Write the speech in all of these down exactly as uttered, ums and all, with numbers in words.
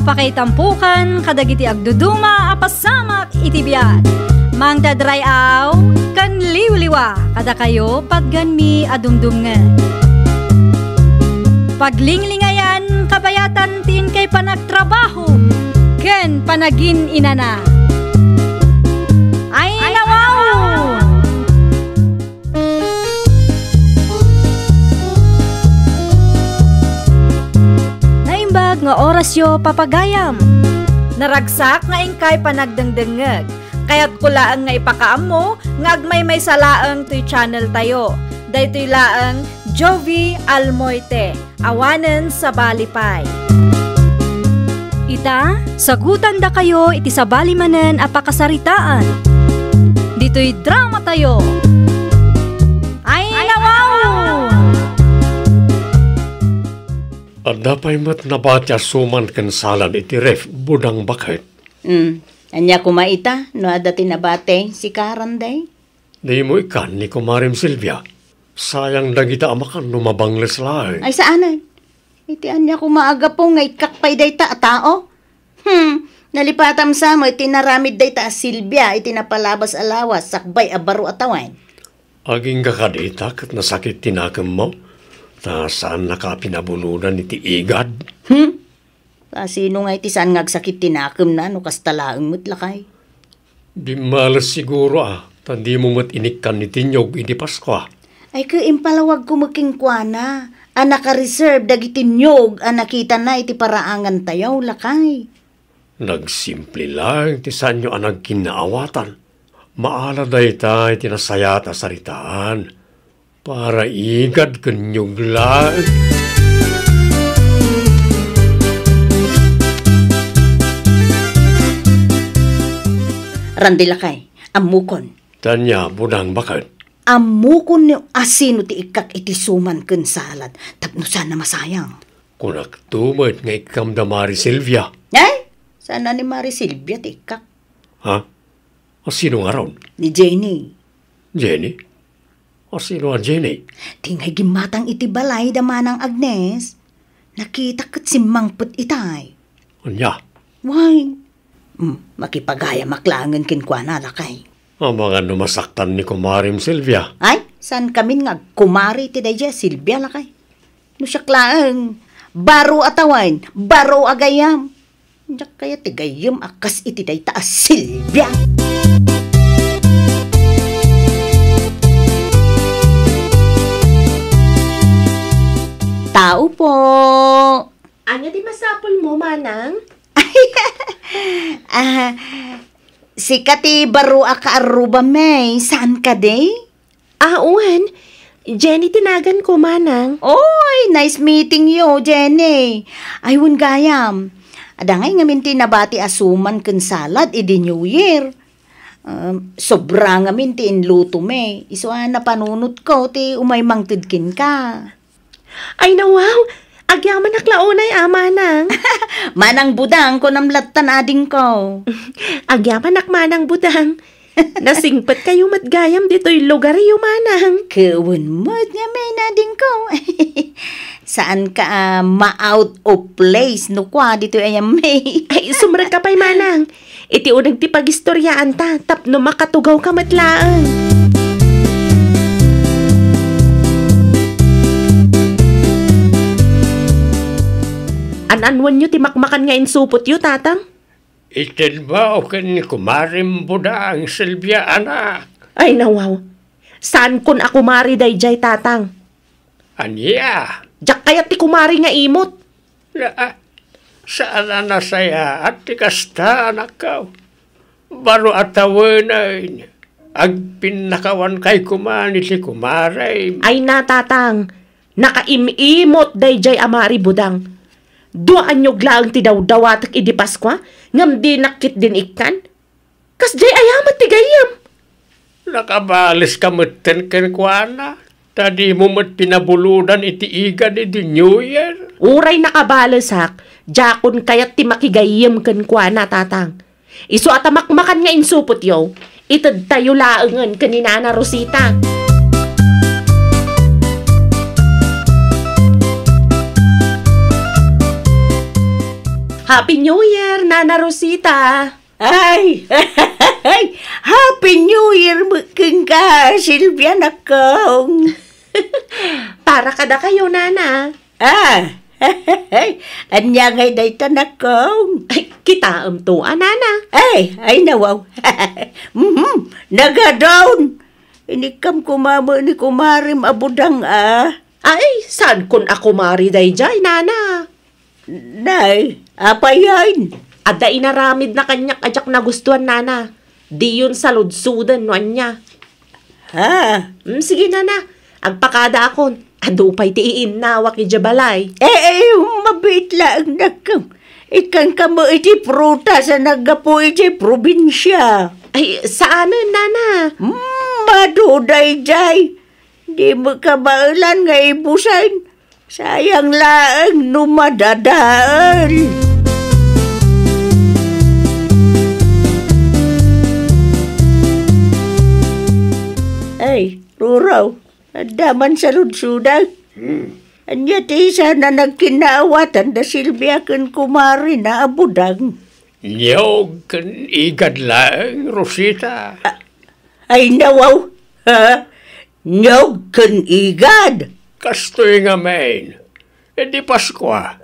Pakaitampokan kadagiti agduduma a pasamak iti biag. Mangted ray-aw ken liwliwa kadakayo patganmi a dumdumngeg. Paglinglingayan kabayatan ti inkay panagtrabaho ken panagin-inana. Ay, nawaw! Naimbag nga orasyo, papagayam. Naragsak nga inkay panagdengdengngeg. Kayatko laeng nga ipakaammo nga agmaymaysa laeng toy channel tayo. Daytoy laeng Jovi Almoite. Awanen sabali pay. Ita, sagutandakayo iti sabali manen a pakasaritaan. Ditoy drama tayo. Ay, nawaw! Adda pay met nabati a suman ken salad iti ref, budang baket. Mm. Ania koma ita, no adda ti nabati, sika, Randay? Dimo ikkan ni Kumarem Silvia. Sayang dagita a makan no mabangles laeng. Ay, saanen. Iti ania koma a gapu nga ikkak pay dayta a tao? Hmm, nalipatam sa met ti naramid dayta a Silvia iti napalabas a lawas sakbay a baro a tawen. Agingga kadita ket nasakit ti nakemmo, ta saannaka a pinabulodan iti igad. Hmm? Kasino ngay ti saan nga agsakit ti nakemna no kasta laeng met, lakay? Dimmales siguro a, ta dimo met inikkan iti niyog idi Paskua. Ay, ket impalawagko met kenkuana a nakareserve dagiti niyog a nakitana iti paraangantayo, lakay. Nagsimple laeng ti saanyo a nagkinnaawatan. Maala dayta iti nasayaat a saritaan. Para igad ken niyog laeng. Randi, lakay, ammokon. Tania, budang baket. Ammokon no asino ti ikkak iti suman ken salad tapno saan a masayang. Kunakto met nga ikkam da Mari Silvia. Ay, saan a ni Mari Silvia ti ikkak. Ha? Asino ngarud? Ni Jenny. Jenny? Asino a Jenny? Ti ngay gimmatang iti balay da Manang Agnes. Nakitak ket simmangpet itay. Ania? Why? Mm, makipagayamak laengen kenkuana, lakay. Amangan no masaktan ni Kumarem Silvia. Ay, saan kamin nga agkumari ti daydiay a Silvia, lakay? No siak laeng, baro a tawen, baro a gayyem. Diak kayat ti gayyem a kas iti dayta a Silvia. Tao po. Ania ti masapulmo, manang? Ah, sika ti baro a kaarrubam, May. Saan kadi? Ah, wen. Jenny ti naganko, manang. Oy, nice meeting you, Jenny. Ay, wen gayam. Adda ngay ngamin ti nabati a suman ken salad idi New Year. Um, sobra ngamin ti inlutom. Isu a napanunotko ti umay mangted kenka. Ay, nawaw! Agyamanak la unay a, manang. Manang Budang, kunam lattan adingko. Agyamanak, Manang Budang. Nasingpetkayo met gayam ditoy lugaryo, manang. Ket wen met ngamin adingko. Saanka a ma-out of place no kua ditoy a yammami. Ay, sumrekka pay, manang. Iti uneg ti pagistoriaanta tapno makatugawka met laeng. An-annuanyo ti makmakan nga insupotyo, tatang? Ited mo ken ni Kumarem Budang, Silvia, anak. Ay, nawaw. Saankon a kumari daydiay, tatang. Ania? Diak kayat ti kumari nga imot. Na, ah, saan a nasayaat ti kasta, anakko. Baro a tawen, agpinnakawankay koma iti kumarem. Ay na, tatang, nakaim-imot daydiay a Mari Budang. Dua a niyog laeng ti dawdawatek idi Paskua, ngem dinak ketdin ikkan. Kasdiay aya met ti gayyem? Nakabaleska metten kenkuana, ta dimo met pinabulodan iti igad idi New Year. Uray nakabalesak, diakon kayat ti makigayyem kenkuana, tatang. Isu a ta makmakan nga insupotyo, itedtayo laengen ken ni Nana Rosita. Happy New Year, Nana Rosita! Ay, Happy New Year met kenka, Silvia, nakong. Para kadakayo, Nana. Ah, ania ngay dayta, nakong? Ay, kitaem to, a, Nana. Ay, ay, nawaw. Mhm, nagadon. Inikkam koma met ni kumarem a budang, a. Ay, saankon a kumare daydiay, Nana. Nay, apayen? Adda inaramidna kaniak a diak nagustuan, Nana. Diyon saludsoden no ania. Ha? Mm, sige, Nana. Agpakadaakon. Adu pay ti iinnawak idiay balay. Eh, eh, mabiit laeng, nakong. Ikkanka met iti prutas a naggapu idiay probinsia. Ay, saanen, Nana. Mm, adu daydiay. Di met kabaelan nga ibusen. Sayang laeng no madadael. Ay, Ruraw, adda man saludsoda. Hmm. Ania ti saan a nagkinnaawatan da Silvia ken kumarena a budang? Niyog ken igad laeng, Rosita. A-, ay, nawaw, ha? Niyog ken igad? Kastoy ngamin. Idi Paskua,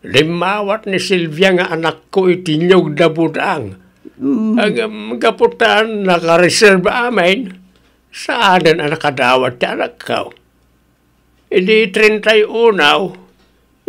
limmawat ni Silvia nga anakko iti niyog da budang. Mm. Ngem gapu ta nakareserba amin, saanen a nakadawat ti anakko. Idi treinta y uno,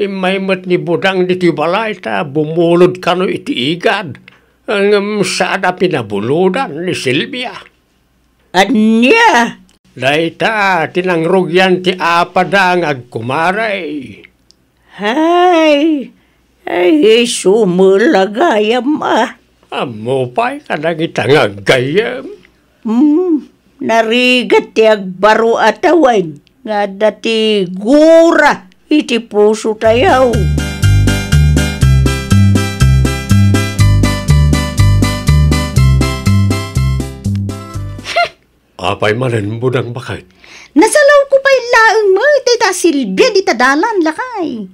immay met ni budang ditoy balay ta bumulod kano iti igad, ngem saan a pinabulodan ni Silvia. Ania? Dayta ti nangrugian ti apada nga agkumare. Hay, ay, isu met la gayam a. Ammo pay kadagita nga aggayyem. Hmm, narigat ti agbaro a tawen nga adda ti gura iti pusotayo. Apay manen, budang baket? Nasalawko pay laeng met dayta a Silvia dita dalan, lakay.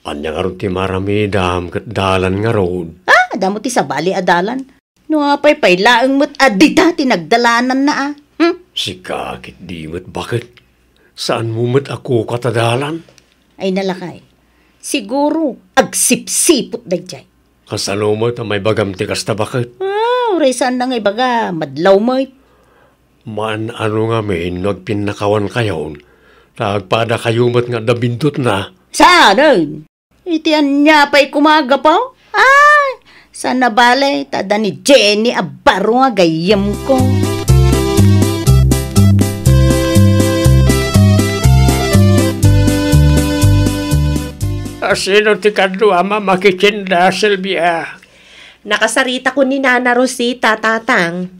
Ania ngarud ti maaramidam ket dalan ngarud? Ah, adda mo ti sabali a dalan. No apay pay laeng met a dita ti nagdalananna, a. Hmm? Sika ket di met baket. Saanmo met a kukat a dalan? Ay, nalakay. Siguro, agsipsipot daydiay. Kasano met a maibagam ti kasta, baket? Ah, uray saanna nga ibaga, madlaw met. Maan-ano ngamin no agpinnakawankayon, ta agpadakayo met nga adda bindutna. Saanen? Iti ania pay koma a gapu? Ay, saan a bale, ta adda ni Jenny a baro nga gayyemko. A, sino ti kaduam a makitienda, Silvia? Nakasaritakon ni Nana Rosita, Tatang.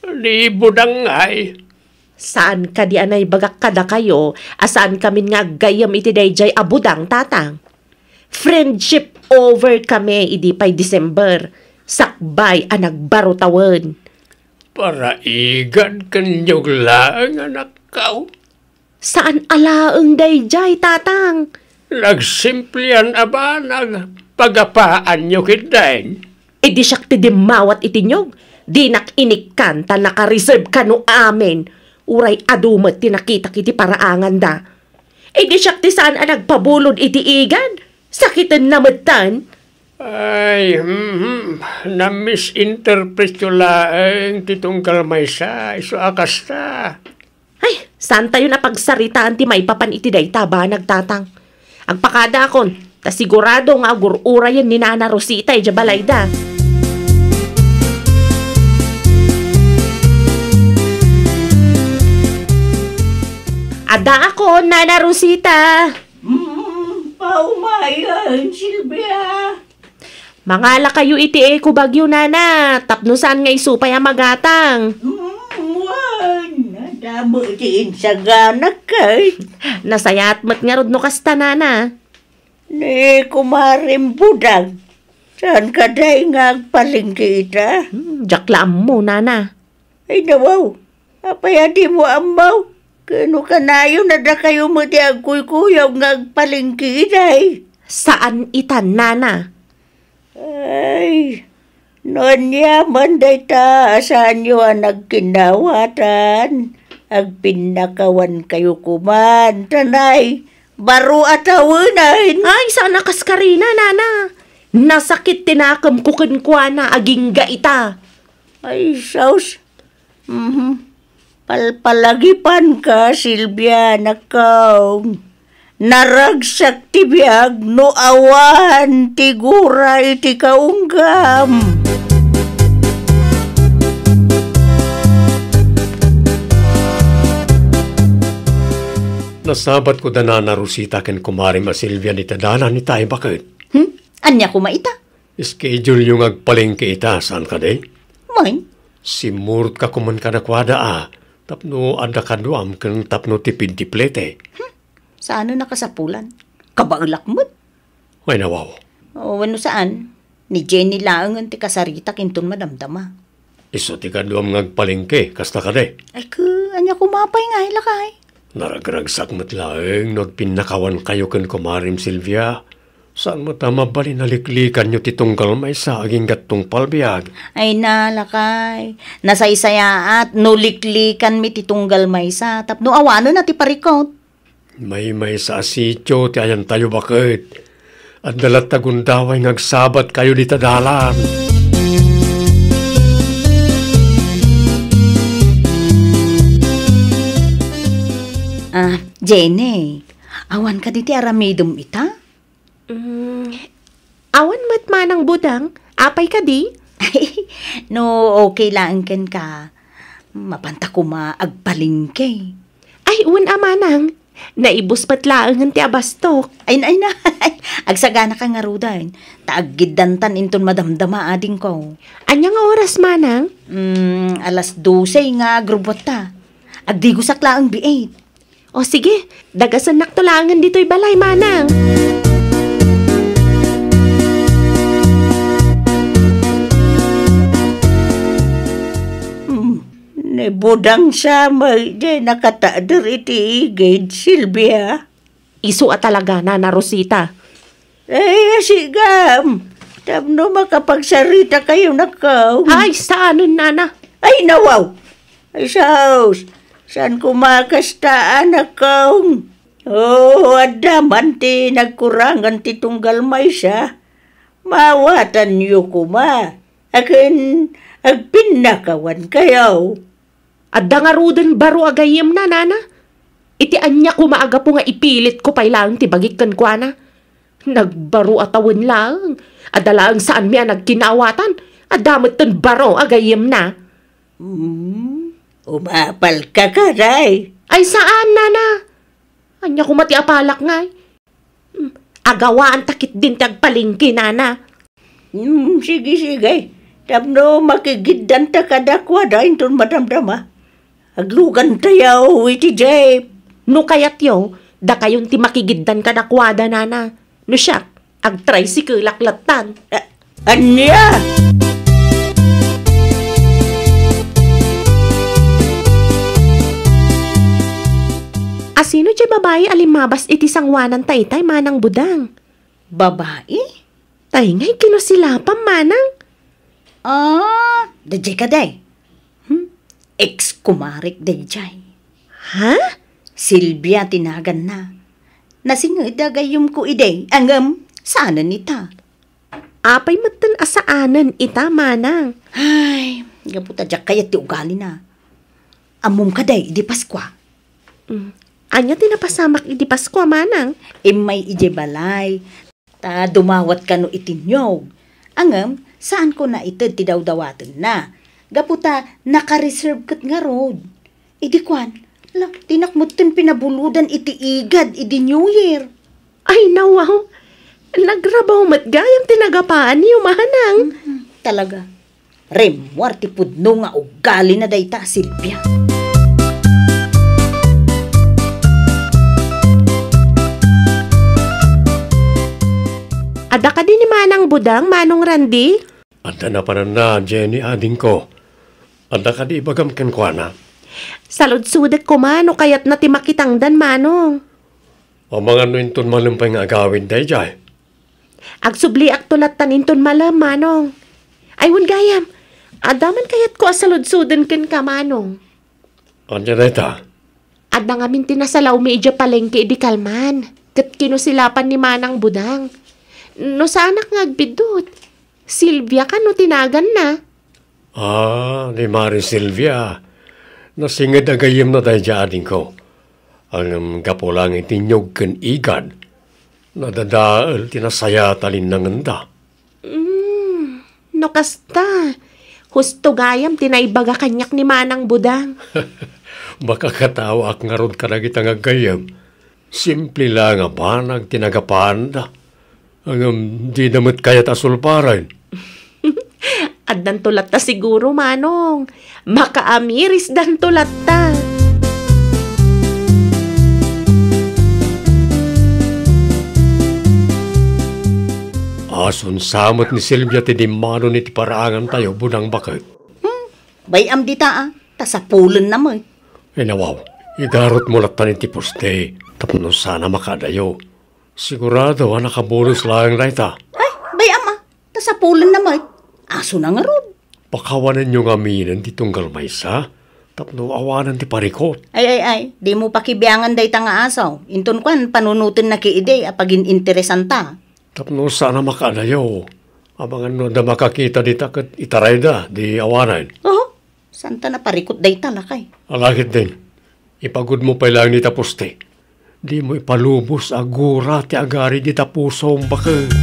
Ni budang ngay? Saan kadi a naibagak kadakayo a saankamin nga aggayyem iti daydiay a budang, Tatang? Friendship over kami idi pay December, sakbay a nagbaro tawen. Paraigad ken niyog laeng, anakko. Saan a laeng daydiay, Tatang. Nagsimplian a banag, pagapaanyo ketdin. Idi siak ti dimmawat iti niyog, dinak inikkan ta nakareserve kano amin. Uray adu met ti nakitak iti paraanganda. Idi siak ti saan a nagpabulod iti igad, sakitenna metten. Ay, mhm. Na-misinterpretyo laeng ti tunggal maysa, isu a kasta. Ay, saantayon a pagsaritaan ti maipapan iti dayta a banag, Tatang. Agpakadaakon, ta sigurado nga agur-urayen ni Nana Rosita idiay balayda. Addaakon, Nana Rosita. Mm, paumayen, Silvia. Mangalakayo iti eco bagyo, Nana, tapno saan nga isu pay a magatang. Mm, wen, nadamo ti insaganak, kay. Nasayaat met ngarud no kasta, Nana. Ni kumarem Budang, saan kadi nga agpalengke ita? Hmm, diak la ammo, Nana. Ay, nawaw. Apay a dimo ammo? Ken no kanayon a dakayo met ti agkuykuyog nga agpalengke idiay? Saan ita, Nana. Ay, no ania man dayta a saanyo a nagkinnawatan, agpinnakawankayo koman, tanay, baro a tawenan. Ay, saan a kaskarina, nana. Nasakit ti nakemko kenkuana, agingga ita. Ay, sus. Mhm. Palpalagipanka, Silvia, nakkaw. Naragsak ti biag no awan ti gura iti kaunggam. Nasabatko da Nana Rosita ken kumarem a Silvia dita dalan ita, ay baket. Hmm? Ania koma ita? Schedule-yo nga agpalengke ita, saan kadi? Wen. Simmurot ka koman kadakuada a, tapno adda kaduam ken tapno tipid ti plete. Hmm. Saan a nakasapulan? Kabaelak met. Ay, nawaw. O, wenno saan? Ni Jenny laengen ti kasaritak inton madamdama. Isu ti kaduam nga agpalengke, kasta kadi? Ay, ke, ania koma pay nga, lakay? Naragragsak met laeng no agpinnakawankayo ken kumarem Silvia. Saan met a mabalin a liklikanyo ti tunggal maysa agingga tungpal biag. Ay na, lakay. Nasaysayaat no liklikanmi ti tunggal maysa tapno awanen a ti parikut. Maymaysa a sitio ti ayantayo baket. Adda latta gundaway nga agsabatkayo dita dalan. Ah, Jenny, awan kadi ti aramidem ita? Mm, awan met manang budang. Apay kadi? No okay laeng kenka, mapanta koma agpalengke. Ay, wen a manang. Naibus met laengen ti abastok. Ay na, ay na. Agsaganaka ngaruden. Ta aggiddantan inton madamdama adingko. Ania nga oras, manang? Mm, alas dose nga agrubbuatta. Agdigosak laeng biit. O sige, dagasennakto laengen ditoy balay, manang. Hmm, ni budang sa met diay nakatader iti igid, Silvia. Isu a talaga, Nana Rosita. Ay, asigam. Tapno makapagsarita kayo, nakkaw. Ay, saanen, Nana. Ay, nawaw. Ay, saos. Saan koma kasta, nakkaw? Oo, adda man ti nagkurangan ti tunggal maysa. Maawatanyo koma. Akin, agpinnakawan kayo. Adda ngaruden baro a gayyemna, nana. Iti ania koma a gapu nga ipilitko pay laeng ti bagik kenkuana? Nagbaro a tawen laeng. Adda laeng saanmi a nagkinawatan. Adda metten baro a gayyemna. Hmm, umapalka kadi? Ay, saan, nana. Ania koma ti apalak ngay? Hmm, agawaanta ketdin ti agpalengke, nana. Hmm, sige, sige. Tapno makigiddanta kadakuada inton madamdama. Aglugantayo iti jeep. No kayatyo, dakayon ti makigiddan kadakuada, nana. No siak, agtricycle-ak lattan. A-, ania? Asino diay babai a limmabas iti sangoananta itay, Manang Budang? Babai? Tay, ngay kino silapam, Manang? Ah, daydiay kadi. Hmm? Ex-kumarek daydiay. Ha? Silvia ti naganna. Nasinged a gayyemko idi, ngem saanen ita. Apay metten a saanen ita, Manang? Ay, gapu ta diak kayat ti ugalina. Ammom kadi idi Paskua? Mm. Ania ti napasamak idi Paskua, Manang? Immay idiay balay. Ta dumawat kano iti niyog. Ngem, saanko naited ti dawdawatenna. Gapu ta naka-reserve ket ngarud. Idi kuan, la, dinak metten pinabulodan iti igad idi New Year. Ay, nawaw. Nagrabaw met gayam ti nagapaanyo, Manang. Mhm, talaga. Rimmuar ti pudno nga ugalina dayta a Silvia. Adda kadi ni Manang Budang, Manong Randy? Adda napananna, Jenny, adingko. Adda kadi ibagam kenkuana? Saludsodek koma no kayatna ti makitangdan, Manong. Amangan no inton malem pay nga agawid daydiay. Agsubliak Addanto lattan inton malem, Manong. Ay, wen gayam, adda man kayatko a saludsoden kenka, Manong. Ania dayta? Adda ngamin ti nasalawmi idiay palengke idi kalman, ket kinusilapan ni Manang Budang. No saanak nga agbiddut, Silvia kano ti naganna? Ah, ni Mari Silvia. Nasinged a gayyemna daydiay, adingko. Ngem gapu laeng iti niog ken igad, nadadael ti nasayaat a linnangenda. Mm, no kasta, husto gayam ti naibaga kaniak ni Manang Budang. Makakatawaak ngarud kadagita nga aggayyem. Simple laeng a banag ti nagapanda. Ngem dida met kayat a sulparen. Addanto latta siguro, Manong. Makaamirisdanto latta. Asunsa met ni Silvia ti dimmano iti paraangantayo, Budang Baket? Hmm, bay-am dita, a. Ta sapulenna met. Ay, nawaw, igarutmo lattan iti poste tapno saan a makaadayo. Sigurado a nakabulos laeng dayta. Ay, bay-am, a. Ta sapulenna met. Asona ngarud. Pakawanenyo ngaminen ti tunggal maysa tapno awanen ti parikut. Ay, ay, ay. Dimo pakibiangan dayta nga aso. Inton kuan, panunotenna ketdi a pagin-interesanta. Tapno saan a makaadayo. Amangan no adda makakita dita ket itarayda, di awanen. Oho. Saanta naparikut dayta, lakay? Ala ketdin, ipagudmo pay laeng dita poste. Dimo ipalubos a gura ti agari dita pusom, baket.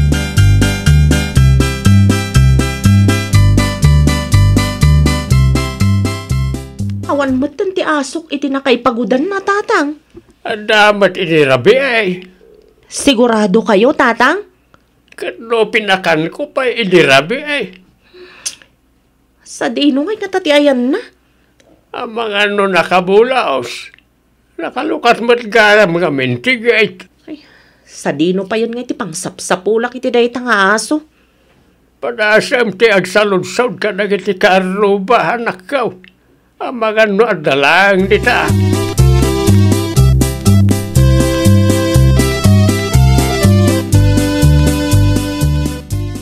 Awan metten ti asok iti nakaipagudanna, Tatang. Adda met idi rabii. Sigurado kayo, Tatang? Ket no pinakanko pay idi rabii. Sadino ngay ngata ti ayanna? Amangan no nakabulaos. Nakalukat met gayam ngamin ti gate. Ay, sadino payen ngay ti pangsapsapulak iti dayta nga aso? Padasem ti agsaludsod kadagiti kaarruba, anakko. Amangan no adda laeng dita.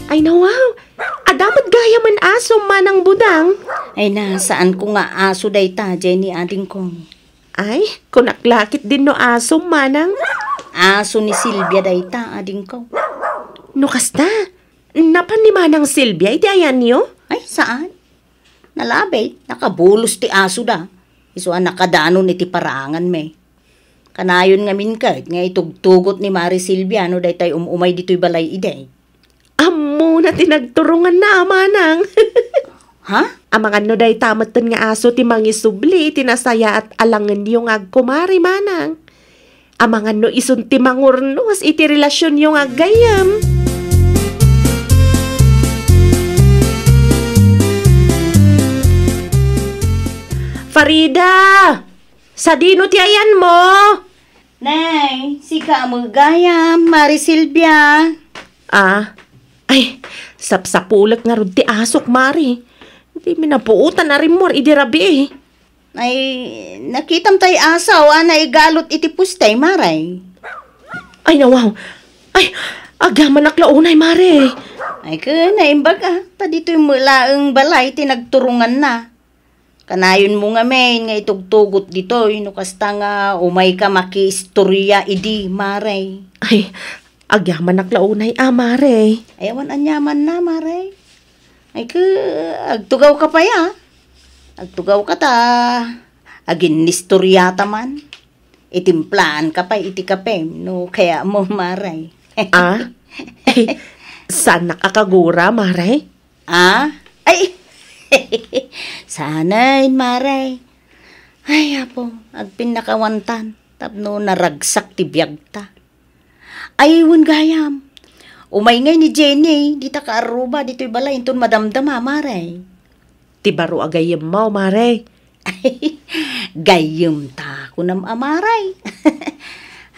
Ay, nawaw! Adda met gayamen aso, Manang Budang. Ay na, saanko nga aso dayta, Jenny, adingko. Ay, kunak la ketdin no aso, Manang. Aso ni Silvia dayta, adingko. No kasta, napan ni Manang Silvia iti ayanyo? Ay, saan. Nalabit, nakabulos ti asoda. Isu a nakadanon iti paraanganmi. Kanayon ngamin ket nga itugtugot ni Mari Silvia no daytay um-umay ditoy balay idi. Ammona ti nagturonganna, a Manang. Ha? Amangan no dayta metten nga aso ti mangisubli iti nasayaat a langenyo nga agkumari, Manang. Amangan no isun ti mangurnos iti relasionyo nga aggayyem. Farida! Sadino ti ayanmo? Nay, sika a met gayam, Mari Silvia. Ah? Ay, sapsapulek ngarud ti asok, Mari. Dimi napuotan a rimmuar idi rabii. Ay, nakitam tay aso a naigalot iti poste, Mari. Ay, nawaw. Ay, agyamanak la unay, Mari. Ay, ken, naimbag, a. Ta ditoy met laeng balay ti nagturonganna. Kanayonmo ngamin nga itugtugot ditoy no kasta nga umayka makiistoria idi, Mari. Ay, agyamanak la unay a, Mari. Ay, awan aniamanna, Mari. Ay, ke, agtugawka pay, a. Agtugawka ta aginnistoriata man. Itimplaanka pay iti kapem no kayatmo, Mari. Ah? Ay, saanak a kagura, Mari? Ah? Ay! Saanen, Mari. Ay, Apo, agpinnakawantan tapno naragsak ti biagta. Ay, wen gayam. Umay ngay ni Jenny, dita kaarruba ditoy balay inton madamdama, Mari. Ti baro a gayyemmo, Mari. Gayyemta, kunam a, Mari.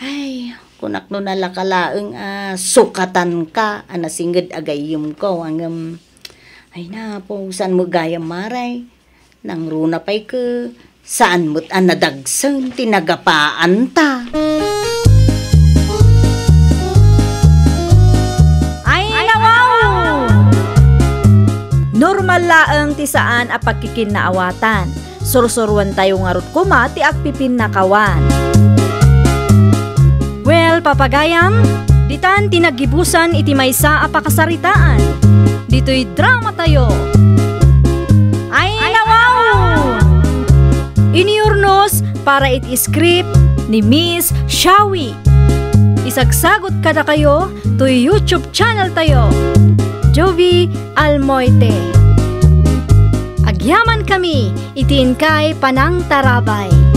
Ay, kunak no nalaka laeng a sukatanka a nasinged a gayyemko, ngem, ay, napusan met gayam, Mari. Nangruna pay ket saan met a nadagsen ti nagapaanta. Ay, nawaw! ti saan a pagkikinnaawatan. Sursuruantayo ngarud koma ti agpipinnakawan. Well, papagayam, ditan ti naggibusan iti maysa a pakasaritaan. Ditoy dramatayo. Ay, nawaw! Iniurnos para iti script ni Miss Shawi. Isagsagot kadakayo toy YouTube channel tayo, Jovi Almoite. Agyaman kami iti inkay panangtarabay.